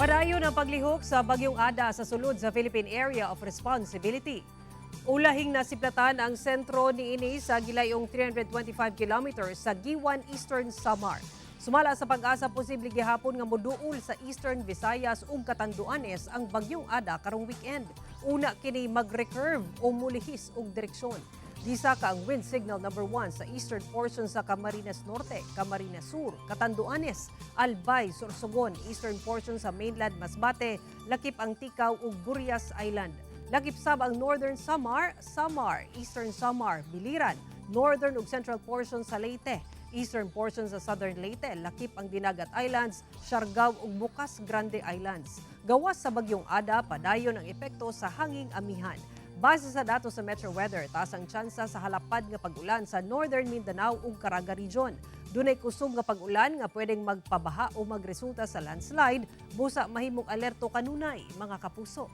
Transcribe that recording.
Padayon ang paglihok sa Bagyong Ada sa sulod sa Philippine Area of Responsibility. Ulahing nasiplatan ang sentro niini sa gilayong 325 kilometers sa Guiuan, Eastern Samar. Sumala sa PAGASA, posible gihapon nga moduol sa Eastern Visayas ug Catanduanes ang Bagyong Ada karong weekend. Una kini mag-recurve o mulihis og direksyon. Gisaka ang wind signal number 1 sa eastern portion sa Camarines Norte, Camarines Sur, Catanduanes, Albay, Sorsogon, eastern portion sa mainland Masbate, lakip ang Ticao ug Burias Island. Lakip sab ang Northern Samar, Samar, Eastern Samar, Biliran, northern ug central portion sa Leyte, eastern portion sa Southern Leyte, lakip ang Dinagat Islands, Siargao ug Bucas Grande Islands. Gawas sa Bagyong Ada, padayon ang epekto sa hanging amihan. Base sa datos sa Metro Weather, taas ang tsansa sa halapad nga pag-ulan sa Northern Mindanao ug Caraga Region. Dunay kusog nga pag-ulan nga pwedeng magpabaha o magresulta sa landslide, busa mahimong alerto kanunay, mga kapuso.